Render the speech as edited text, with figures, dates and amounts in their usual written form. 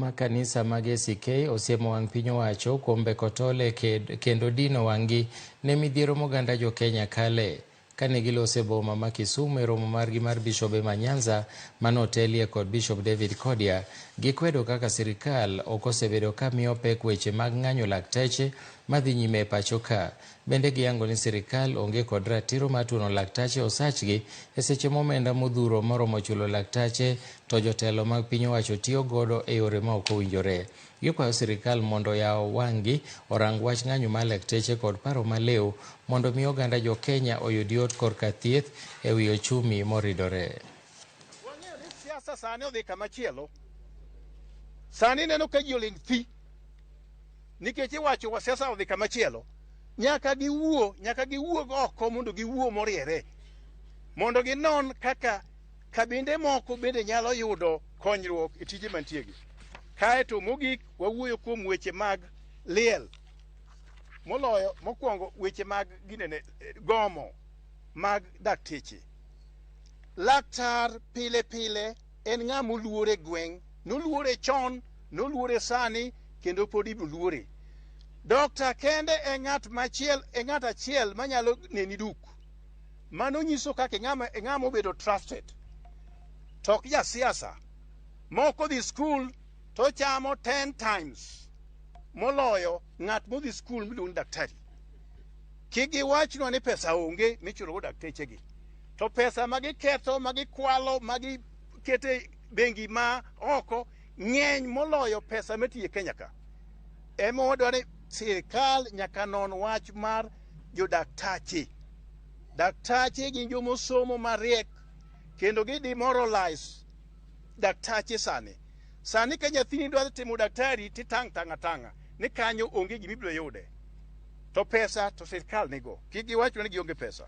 Ma kanisa mag ACK osiemo wang' piny owacho kuom mbeko tol e kendo dino wang'gi ne midhiero moganda jo Kenya kale. Kane giloso e boma ma Kisumu e romo margi mar bishobe ma Nyanza mane otelie kod Bishop David Kodia, gikwedo kaka sirikal ok osebedo ka miyo pek weche mag ng'anyo lakteche madhi nyime e pacho ka. Bende giyango ni sirikal onge kod ratiro mar tuono laktache osachgi e seche ma omenda modhuro moromo chulo laktache to jotelo mag piny owacho tiyo godo e yore ma ok owinjore. Gikwayo sirikal mondo oyaw wang'gi orang wach ng'anyo mar lakteche kod paro maliw mondo mi oganda jo Kenya oyud yot korka thieth e wi ochumi moridore. Wang'eyo ni siasa sani odhi kama chielo. Sani ineno ka ji oling' thi nikech iwacho wa siasa odhi kama chielo. Nyaka giwuo, nyaka giwuog oko mondo giwuo moriere. Mondo ginon kaka kabinde moko bende nyalo yudo konyruok e tije mantie gi. Kaeto mogik wawuoyo kuom weche mag liel. Moloyo mokwongo weche mag ginene gomo mag dakteche. Laktar pile pile en ng'ama oluor e gweng', noluore chon, noluore sani kendo pod ibiro luore. Dokta kende e ng'at machiel e ng'at achiel manyalo neni duk. Mano nyiso kaka ing'ama ing'ama obedo trusted. To ok jasiasa moko dhi skul to chamo 10 times moloyo ng'at modhi skul miluongo ni daktari. Kik giwachnwa ni pesa onge michulogo daktechegi. To pesa ma giketho, ma gikwalo, ma gikete bengi ma oko ng'eny moloyo pesa matiyo e Kenya ka. Ema wadwaro ni sirkal nyaka non wach mar jodaktache. Daktache gin joma osomo mariek kendo gi demoralize daktache sani. Sani ka nyathini dwa timo daktari titang' tang' atang'a ni kanyo onge gima ibiro yude. To pesa to sirkal nigo. Kik giwachwa ni gionge pesa.